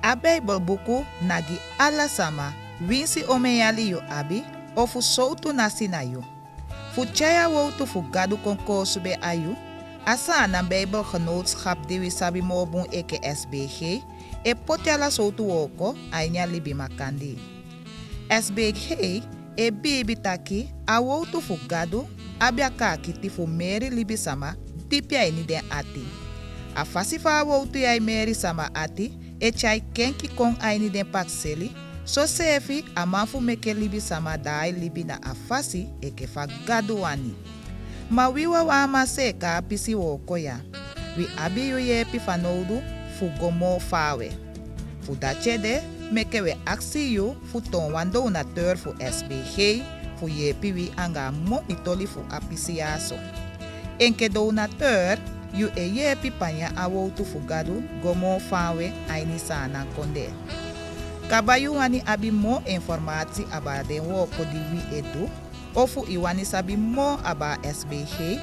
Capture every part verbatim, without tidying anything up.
A Beibel buku na gi ala sama, winsi omen yali yu abi, ofu sowtu nasi na yu. Fu tyai a wowtu fu Gadu kon koosube a yu, a Saanan Beibel Genootschap, di wi sabi moo bun enke S B G, e poti ala sowtu wooko a ini a libi makandii. S B G e biibi taki a wowtu fu Gadu abi a kaakiti fu meri libisama dipi a ini den ati. A fasi fa a wowtu ya e meri sama ati e tyai kenki kon a ini den pakiseli, soseefi a man fu meke libisama daai libi na a fasi enke fa Gadu wani. Ma wi wawan á man seeka a pisi wooko ya. Wi abi yu yeepi fanowdu fu go moo faawe. Fu dati ede meke wi e akisi yu fu toon wan donateur fu S B G fu yeepi wi anga a moni toli fu a pisi ya so. Enke donateur, yu e yeepi panya a wowtu fu Gadu go moo faawe a ini Saanan kondee. Kaba yu wani abi moo informatie abaa den wooko di wi e du, ofu i wani sabi moo abaa S B G,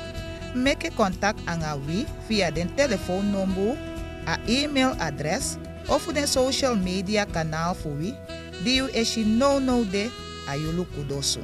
meke kontakti anga wi via den telefoonnumber, a e-mail adres, ofu den social media kanaal fu wi, di yu e si nownow de a yu luku dosu.